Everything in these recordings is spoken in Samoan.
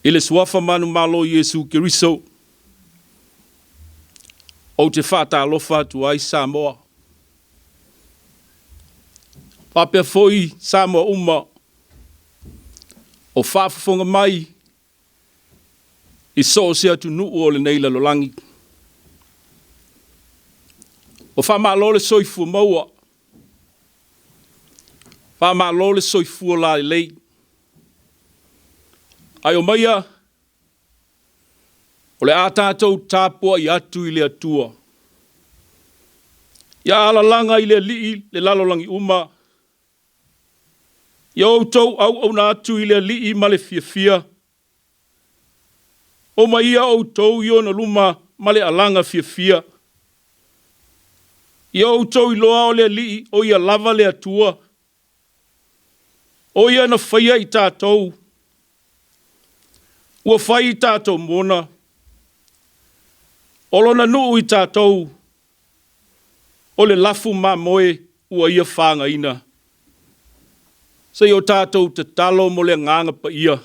I le Suafa manumalo o Iesu Keriso, ou te faatalofa atu ai Samoa. Faapea foi Samoa uma o faafofoga mai i so o se atunuu o lenei lalolagi. Ua faamalo le soifua maua, faamalo le soifua lalelei. Ae omaia, o le a tatou tapuai atu i le Atua. Ia alalaga i le Alii le lalolagi uma. Ia outou auauna atu i le Alii ma le fiafia. Omaia outou i ona luma ma le alaga fiafia. Ia outou iloa o le Alii o ia lava le Atua. O ia na faia i tatou, ua fai i tatou mona. O lona nuu i tatou, o le lafu mamoe ua ia fagaina. Se i o tatou tatalo mo le Agaga Paia.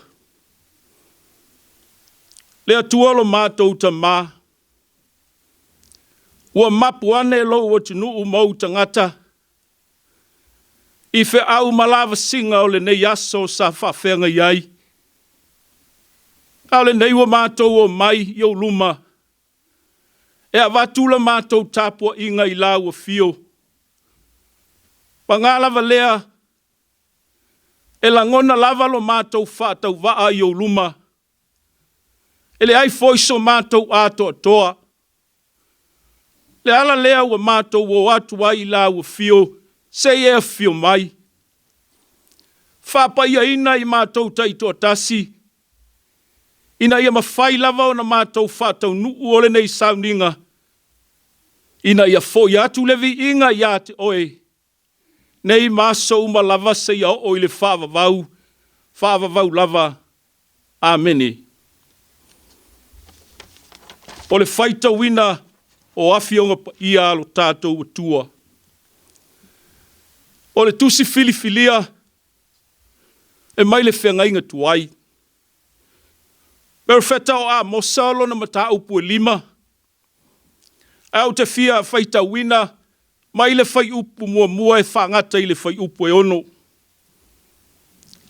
Le Atua lo matou Tama, ua mapu ane lou atunuu ma ou tagata, i feau ma lavasiga o lenei aso sa faafeagai ai, a o lenei ua matou omai i ou luma e avatu la matou tapuaiga i lau afio. Paga lava lea, e lagona lava lo matou faatauvaa i ou luma, e leai foi so matou atoatoa. Le ala lea ua matou o atu ai i lau afio, se i e afio mai. Faapaiaina i matou taitoatasi, ina ia mafai lava ona matou faataunuu o lenei sauniga, ina ia foi atu le viiga ia te oe, nei ma aso uma lava seia oo i le faavavau, faavavau lava. Amene. O le faitauina o Afioga Paia a lo tatou Atua. O le tusi filifilia e mai le feagaiga tuai. Perofeta o Amosa o lona mataupu e 5, ae ou te fia faitauina mai le fuaiupu muamua e faagata i le fuaiupu e 6.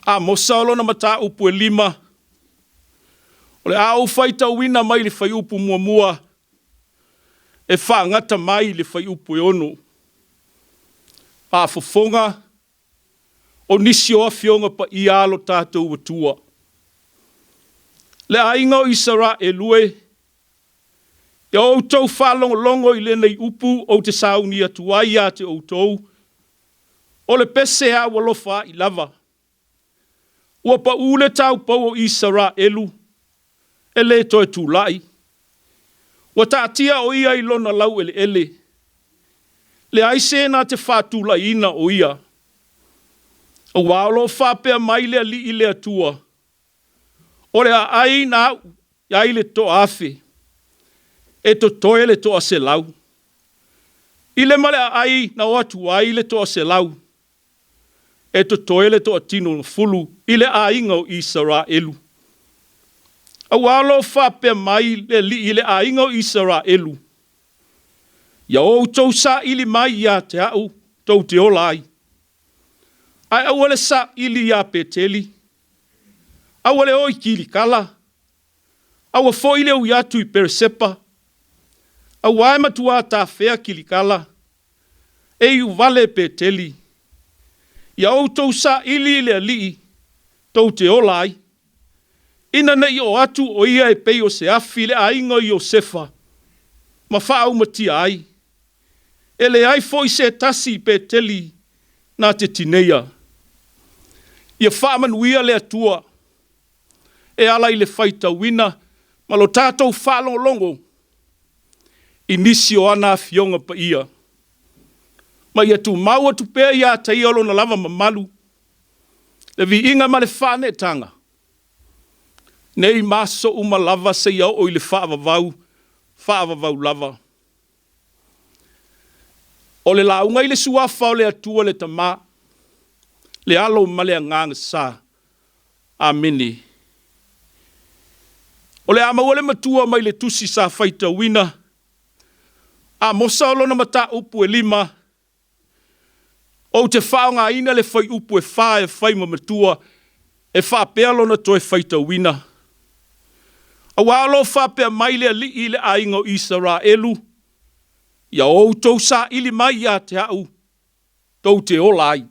Amosa o lona mataupu e 5, o le a ou faitauina mai le fuaiupu muamua e faagata mai i le fuaiupu e 6. Faafofoga o nisi o Afioga Paia a lo tatou Atua. Le aiga o Isaraelu e, ia outou faalogologo i lenei upu ou te sauni atu ai ia te outou, o le pese a ua alofaai lava. Ua pau le taupou o Isaraelu, e le toe tulai. Ua taatia o ia i lona laueleele, leai se na te faatulaiina o ia. Aua o lo o faapea mai le Alii le Atua, O le aai na au ai le 1,000, e totoe le 100. I le ma le aai na o atu ai le 100, e totoe le toatino fulu i le aiga o Isaraelu. Aua o lo o faapea mai le Alii i le aiga o Isaraelu, Ia outou saili mai ia te au tou te ola ai. Ae aua le saili ia Peteli, aua le o i Kilikala, aua foi le ui atu i Peresepa, aua e matua tafea Kilikala, e iuvale Peteli. Ia outou saili i le Alii tou te ola ai, ina ne i oo atu o ia e pei o se afi i le aiga o Iosefa ma faaumatia ai. E leai foi se tasi i Peteli na te tineia. Ia faamanuia le Atua e ala i le faitauina ma lo tatou faalogologo i nisi o ana Afioga Paia, ma ia tumau atu pea ia te Ia lona lava mamalu, le viiga ma le faaneetaga, nei ma aso uma lava seia oo i le faavavau, faavavau lava. O le lauga i le Suafa o le Atua le Tama, le Alo ma le Agaga Sa. Amene. O le a maua le matua mai le tusi sa faitauina Amosa o lona mataupu e 5, ou te faaaogaina le fuaiupu e 4 e fai ma matua e faapea lona toe faitauina. Aua o lo o faapea mai le Alii i le aiga o Isaraelu, Ia outou saili mai ia te au, tou te ola ai.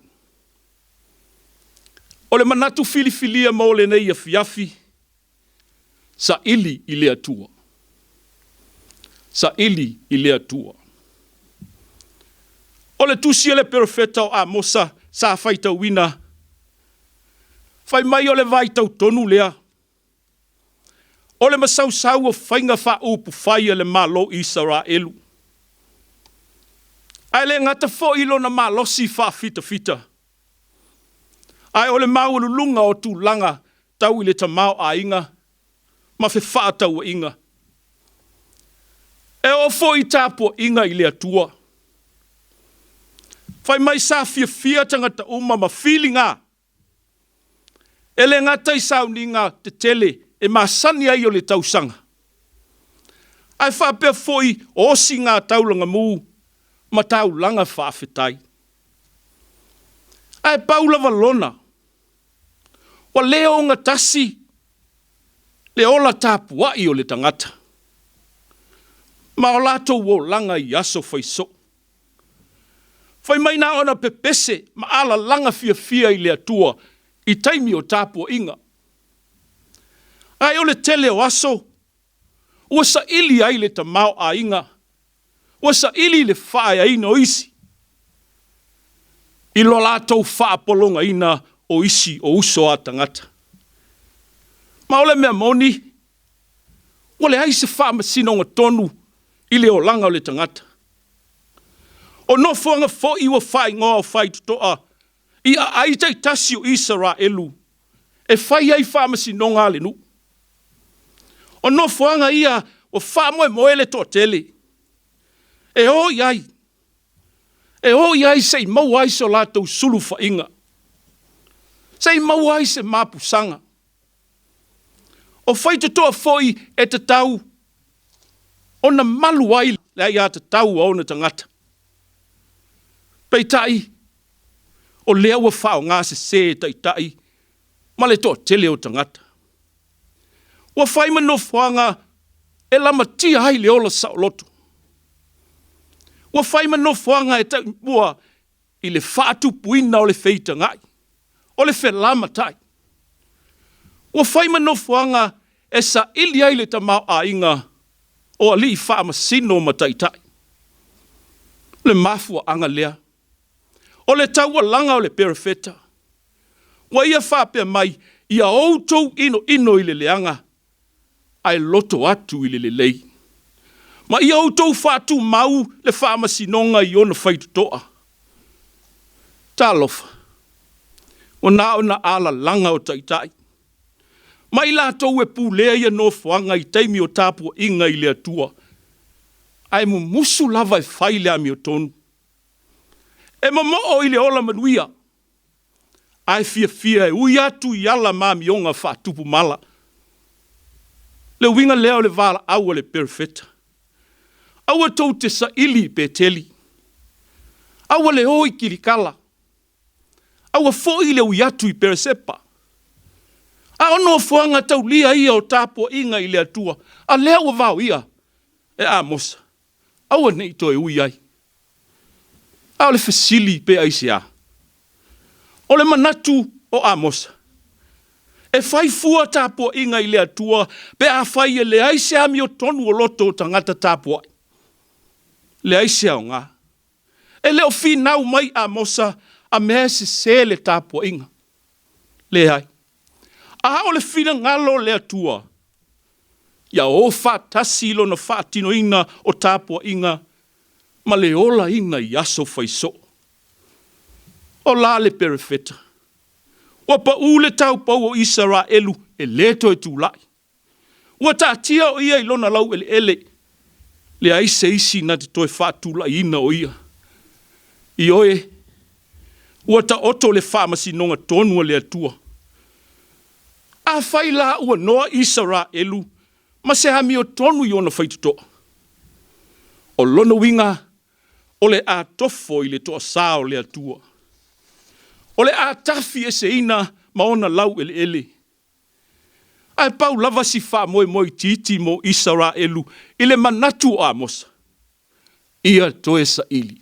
O le manatu filifilia mo lenei afiafi, saili i le Atua. Saili i le Atua. O le tusi a le perofeta o Amosa sa faitauina, fai mai o le vaitau tonu lea, o le masausau o faiga faaupufai a le Malo Isaraelu. Ae le gata foi i lona malosi faafitafita, ae o le maualuluga o tulaga tau i le tamaoaiga ma fefaatauaiga. E oo foi i tapuaiga i le Atua. Fai mai sa fiafia tagata uma ma filiga, e le gata i sauniga tetele e masani ai o le tausaga, ae faapea foi osiga taulagamu ma taulaga faafetai. Ae pau lava lona, ua le ogatasi le ola tapuai o le tagata ma o latou olaga i aso faisoo. Fai mai na ona pepese ma alalaga fiafia i le Atua i taimi o tapuaiga. Ae o le tele o aso, ua saili ai le tamaoaiga, ua saili le faaeaina o isi, i lo latou faapologaina o isi o uso a tagata. Ma o le mea moni, ua leai se faamasinoga tonu i le olaga o le tagata. O nofoaga foi ua faaigoa o faitotoa i aai taitasi o Isaraelu e fai ai faamasinoga a le nuu. O nofoaga ia ua faamoemoe le toatele e o i ai, e o i ai se i maua ai so latou sulufaiga, se i maua ai se mapusaga. O faitotoa foi e tatau ona malu ai le aiatatau a ona tagata. Peitai, o lea ua faaaoga sese e taitai ma le toatele o tagata. Ua fai ma nofoaga e lamatia ai le ola saoloto. Ua fai ma nofoaga e taimua i le faatupuina o le feitagai, o le felamatai. Ua fai ma nofoaga e saili ai le tamaoaiga o alii faamasino ma taitai. O le mafuaaga lea o le taualaga o le perofeta, ua ia faapea mai, Ia outou inoino i le leaga, ae loto atu i le lelei. Ma ia outou faatumau le faamasinoga i ona faitotoa. Talofa, ua na ona alalaga o taitai, ma i latou e pulea ia nofoaga i taimi o tapuaiga i le Atua, ae mumusu lava e fai le amiotonu. E momoo i le ola manuia, ae fiafia e ui atu i ala ma amioga faatupu mala. Le uiga lea o le valaau a le perofeta, Aua tou te saili i Peteli, aua le o i Kilikala, aua foi le ui atu i Peresepa. A o nofoaga taulia ia o tapuaiga i le Atua, a lea ua vaoia e Amosa, aua ne i toe ui ai. A o le fesili pe aisea? O le manatu o Amosa, e fai fua tapuaiga i le Atua pe afai e leai se amiotonu o loto o tagata tapuai. Leai se aoga. E le o finau mai Amosa a mea e sese le tapuaiga. Leai. A o le finagalo o le Atua, ia o faatasi i lona faatinoina o tapuaiga ma le olaina i aso faisoo. O la le perofeta, ua pau le taupou o Isaraelu e le toe tulai. Ua taatia o ia i lona laueleele, leai se isi na te toe faatulaiina o ia. Ioe, ua taoto le faamasinoga tonu a le Atua. Afai la ua noa Isaraelu, ma se amiotonu i ona faitotoa. O lona uiga, o le a tofo i le toasa o le Atua. O le a tafi eseina ma ona laueleele. Ae pau lava si faamoemoe itiiti mo Isaraelu i le manatu o Amosa, ia toe saili.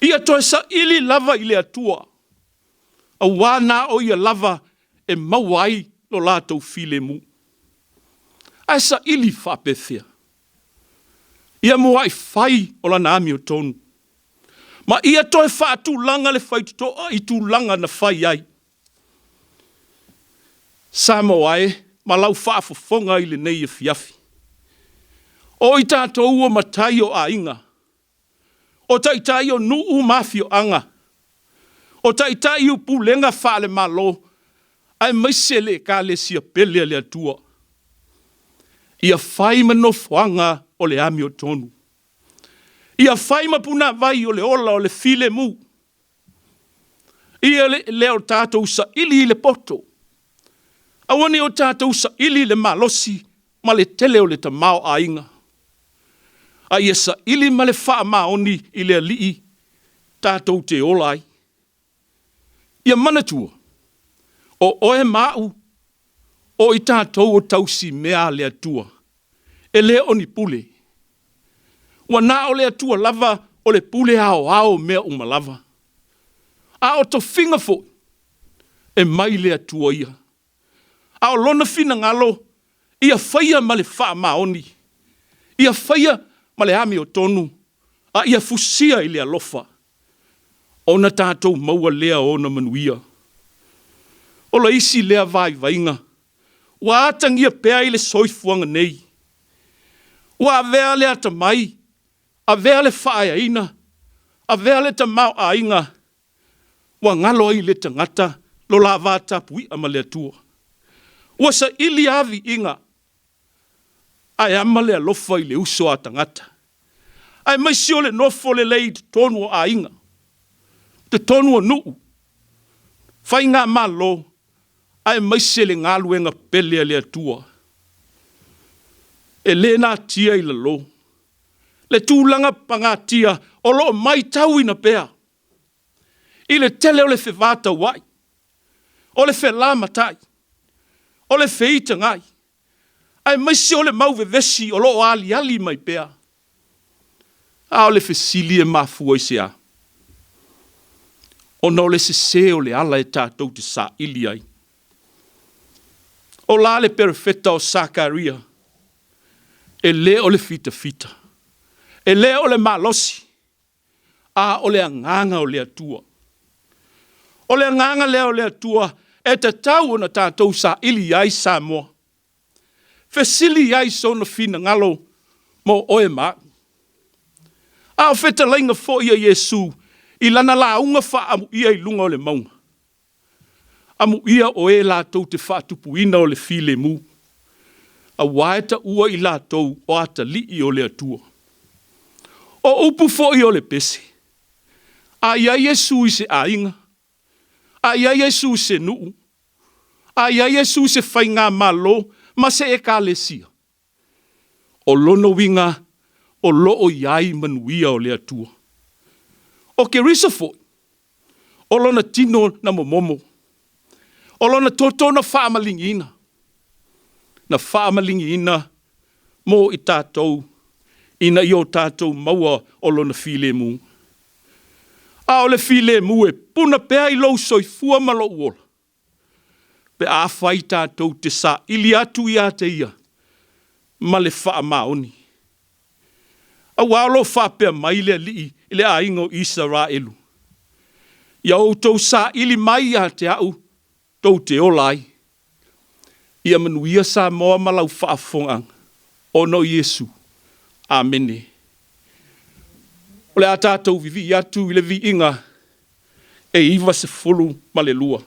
Ia toe saili lava i le Atua, aua na o Ia lava e maua ai lo latou filemu. Ae saili faapefea? Ia muai fai o lana amiotonu, ma ia toe faatulaga le faitotoa i tulaga na fai ai. Samoa e ma lau faafofoga i lenei afiafi, o i tatou o matai o aiga, o taitai o nuu ma afioaga, o taitai o pulega faale-Malo, aemaise le Ekalesia pele a le Atua, ia fai ma nofoaga o le amiotonu. Ia fai ma punavai o le ola o le filemu. Ia lea o tatou saili i le poto, aua ne i o tatou saili i le malosi ma le tele o le tamaoaiga, a ia saili ma le faamaoni i le Alii tatou te ola ai. Ia manatua, o oe ma au, o i tatou o tausimea a le Atua, e le o ni pule. Ua na o le Atua lava o le pule aoao o mea uma lava. A o tofiga foi, e mai le Atua ia. A o Lona finagalo, ia faia ma le faamaoni, ia faia ma le amiotonu, a ia fusia i le alofa, ona tatou maua lea o Ona manuia. O le isi lea vaivaiga ua atagia pea i le soifuaga nei, ua avea le atamai, avea le faaeaina, avea le tamaoaiga, ua galo ai i le tagata lo la va tapuia ma le Atua. Ua saili lava viiga, ae ama le alofa i le uso a tagata, aemaise o le nofo lelei i totonu o aiga, totonu o nuu, faigamalo, aemaise le galuega pele a le Atua. E le natia i lalo le tulaga pagatia o lo o matauina pea i le tele o le fevataua'i, o le felamatai, o le feitagai, aemaise o le mau vevesi o lo o aliali mai pea. A o le fesili e mafua i se a? Ona o le sese o le ala e tatou te saili ai. O la le perofeta o Sakaria, e le o le fitafita, e le o le malosi, a o le agaga o le Atua. O le agaga lea o le Atua e tatau ona tatou saili i ai Samoa. Fesili i ai sona finagalo mo oe ma au. A o fetalaiga foi a Iesu i lana lauga faaamuia i luga o le mauga, Amuia o e latou te faatupuina o le filemu, aua e taua i latou o atalii o le Atua. O upu foi o le pese, a i ai Iesu i se aiga, a i ai Iesu i se nuu, a i ai Iesu i se faigamalo ma se ekalesia, o lona uiga o lo o i ai manuia o le Atua. O Keriso foi, o lona tino na momomo, o lona toto na faamaligiina, na faamaligiina mo i tatou ina ia o tatou maua o lona filemu. A o le filemu e puna pea i lou soifua ma lou ola, pe afai tatou te saili atu ia te ia ma le faamaoni. Aua o lo o faapea mai le Alii i le aiga o Isaraelu, Ia outou saili mai ia te au tou te ola ai. Ia manuia Samoa ma lau faafofogaaga, ona o Iesu. Amene. O le a tatou vivii atu i le viiga e 92.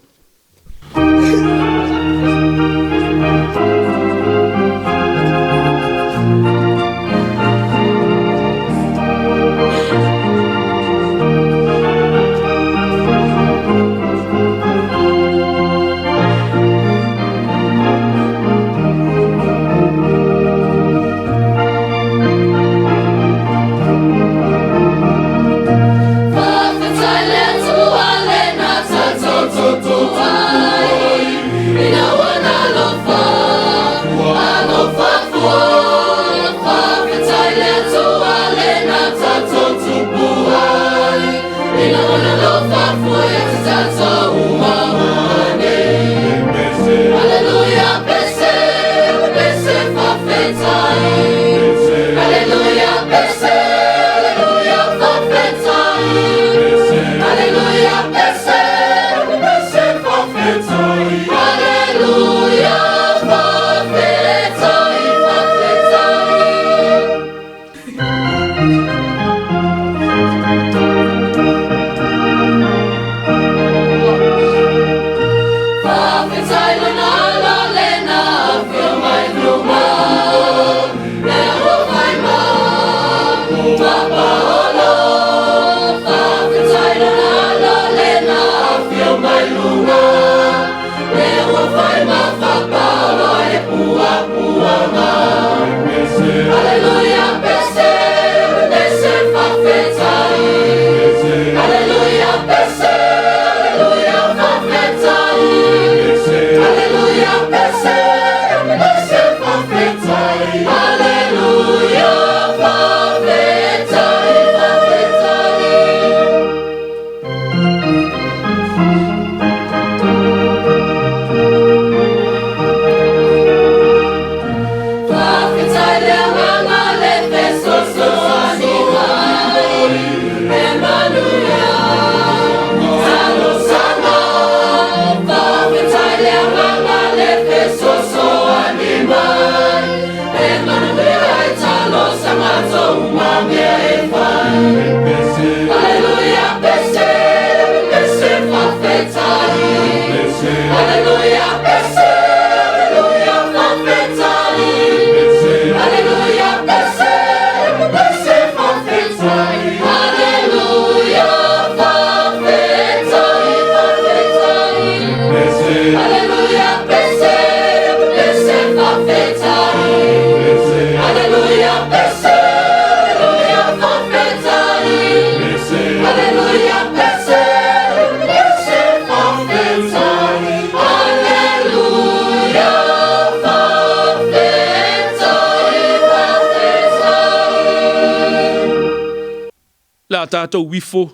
Le a tatou ifo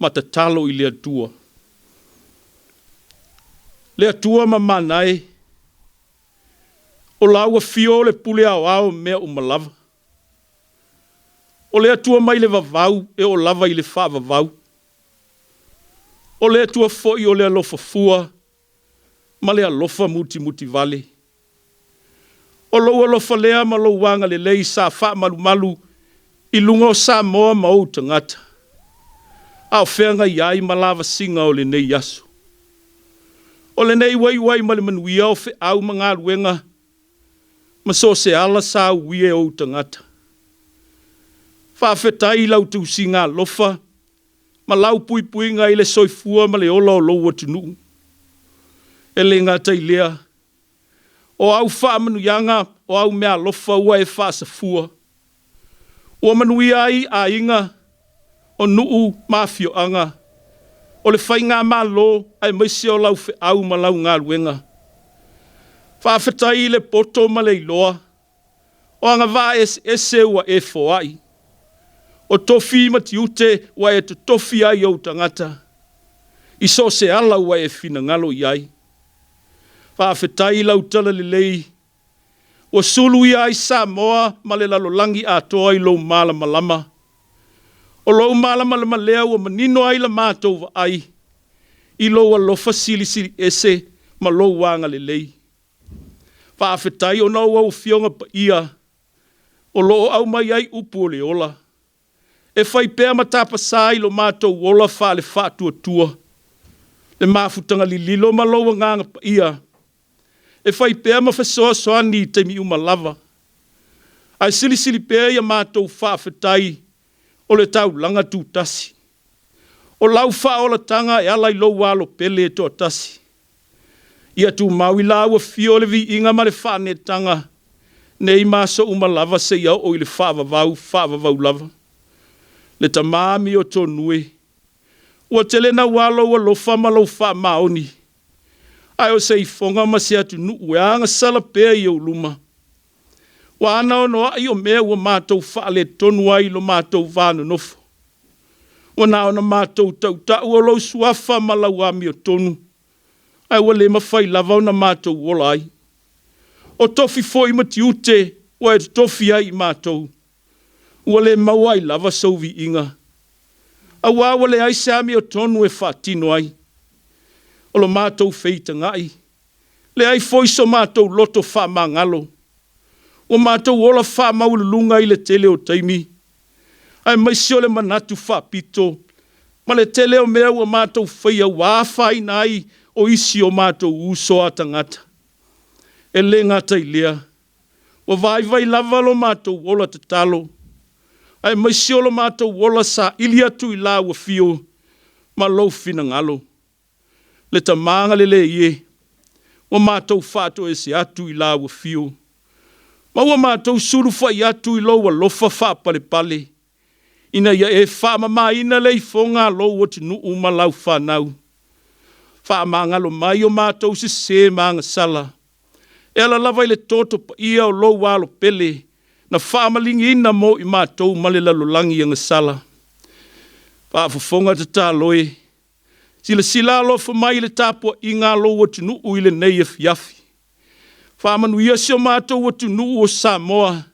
ma tatalo i le Atua. Le Atua mamana e, o lau afio o le pule aoao o mea uma lava. O le Atua mai le vavau e oo lava i le faavavau. O le Atua foi o le alofa fua ma le alofa mutimutivale. O lou alofa lea ma lou agalelei sa faamalumalu i luga o Samoa ma ou tagata, a o feagai ai ma lavasiga o lenei aso. O lenei uaiuai ma le manuia o feau ma galuega ma so o se ala sa uia e ou tagata. Faafetai i lau tusiga alofa ma lau puipuiga i le soifua ma le ola o lou atunuu. E le gata i lea, o au faamanuiaga o au meaalofa ua e faasafua, ua manuia ai aiga, o nuu ma afioaga, o le faigamalo aemaise o lau feau ma lau galuega. Faafetai i le poto ma le iloa, o agavaa eseese ua e foai, o tofi ma tiute ua e totofi ai ou tagata, i so o se ala ua e finagalo i ai. Faafetai i lau talalelei ua suluia ai Samoa ma le lalolagi atoa i lou malamalama. O lou malamalama lea ua manino ai la matou vaai i lou alofa silisili ese ma lou agalelei. Faafetai ona o au Afioga Paia o lo o aumai ai upu o le ola, e fai pea ma tapasa i lo matou ola faale-faatuatua, le mafutaga lililo ma lou Agaga Paia, e fai pea ma fesoasoani i taimi uma lava, ae silisili pea ia matou faafetai o le taulaga tutasi. O lau faaolataga e ala i lou Alo pele e toatasi. Ia tumau i lau afio le viiga ma le faaneetaga, nei ma aso uma lava seia oo i le faavavau, faavavau lava. Le Tama amiotonu e, ua tele naua lou alofa ma lou faamaoni, ae o se ifoga ma se atunuu e agasala pea i ou luma. Ua anoanoai o mea ua matou faaletonu ai i lo matou va nonofo. Ua na ona matou tautau o lou suafa ma lau amiotonu, ae ua le mafai lava ona matou ola ai. O tofi foi ma tiute ua e totofi ai i matou, ua le maua ai lava sou viiga, aua ua leai se amiotonu e faatino ai. O lo matou feitagai, leai foi so matou loto faamagalo. Ua matou ola faamaualuluga i le tele o taimi, aemaise o le manatu faapito ma le tele o mea ua matou faia ua afaina ai o isi o matou uso a tagata. E le gata i lea, ua vaivai lava lo matou ola tatalo, aemaise o lo matou ola saili atu i lau afio ma lou finagalo. Le Tama agalelei e, ua matou faatoese atu i lau afio, ma ua matou sulufai atu i lou alofa faapalepale, ina ia e faamamaina le ifoga a lou atunuu ma lau fanau. Faamagalo mai o matou sese ma agasala, e ala lava i le toto paia o lou Alo pele na faamaligiina mo i matou ma le lalolagi agasala. Faafofoga tatalo e, silasila alofa mai i le tapuaiga a lou atunuu i lenei afiafi. Faamanuia si o matou atunuu o Samoa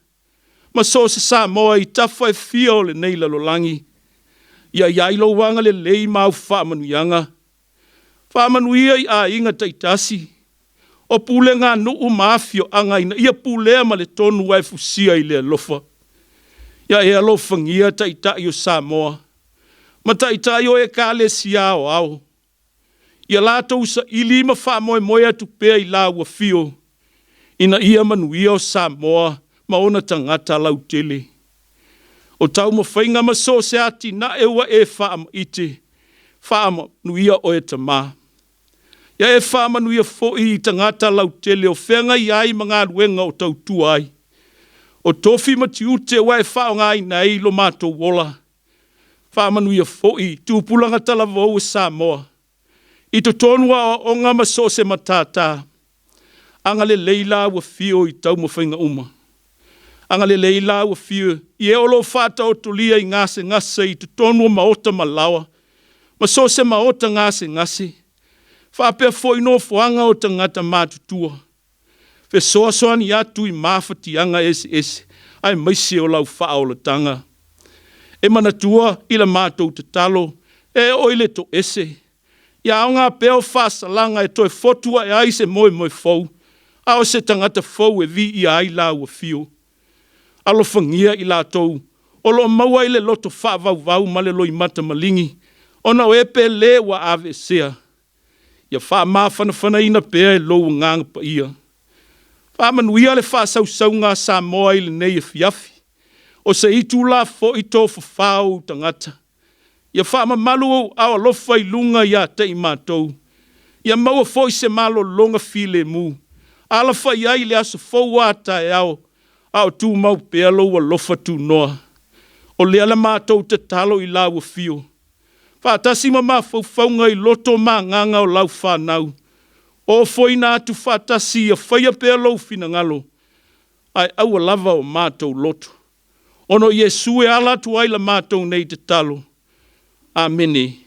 ma so o se Samoa i tafa e fia o lenei lalolagi. Ia i ai lou agalelei ma au faamanuiaga. Faamanuia i aiga taitasi, o pulega a nuu ma afioaga ina ia pulea ma le tonu ae fusia i le alofa. Ia e alofagia Taitai o Samoa ma Taitai o Ekalesia aoao. Ia latou saili ma faamoemoe atu pea i lau afio ina ia manuia o Samoa ma ona tagata lautele. O taumafaiga ma so o se atinae ua e faamaite, faamanuia oe Tama. Ia e faamanuia foi i tagata lautele o feagai ai ma galuega o tautua ai. O tofi ma tiute ua e faaaogaina ai lo matou ola. Faamanuia foi tupulaga talavou o Samoa i totonu o aoaoga ma so o se matata. Agalelei lau afio i taumafaiga uma. Agalelei lau Afio i e o lo o faataotolia i gasegase i totonu o maota ma laoa, ma so o se maota gasegase, faapea foi nofoaga o tagata matutua. Fesoasoani atu i mafatiaga eseese aemaise o lau faaolataga. E manatua i la matou tatalo e oo i le toese, ia aoga pea o faasalaga e toe fotu ae ai se moemoe fou, a o se tagata fou e viia ai lau afio. Alofagia i latou o lo o maua i le loto faavauvau ma le loimata maligi, ona o e pele ua aveesea. Ia faamafanafanaina pea e lou Agaga Paia. Faamanuia le faasausauga a Samoa i lenei afiafi, o se itula foi tofafa o ou tagata. Ia faamamalu ou aao alofa i luga ia te i matou. Ia maua foi se malologa filemu, alafai ai i le aso fou a taeao, a o tumau pea lou alofa tunoa. O lea la matou tatalo i lau afio, faatasi ma mafaufauga i loto ma agaga o lau fanau, ofoina atu faatasi ia faia pea lou finagalo, ae aua lava o matou loto. Ona o Iesu e ala atu ai la matou nei tatalo. Amene.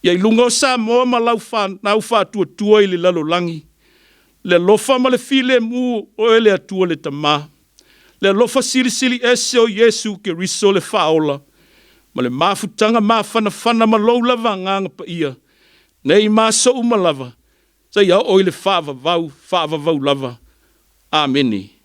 Ia i luga o Samoa ma lau fanau faatuatua i le lalolagi, le alofa ma le filemu o oe le Atua le Tama, le alofa silisili ese o Iesu Keriso le Faaola, ma le mafutaga mafanafana ma lou lava Agaga Paia, nei ma aso uma lava, seia oo i le faavavau, faavavau lava. Amene.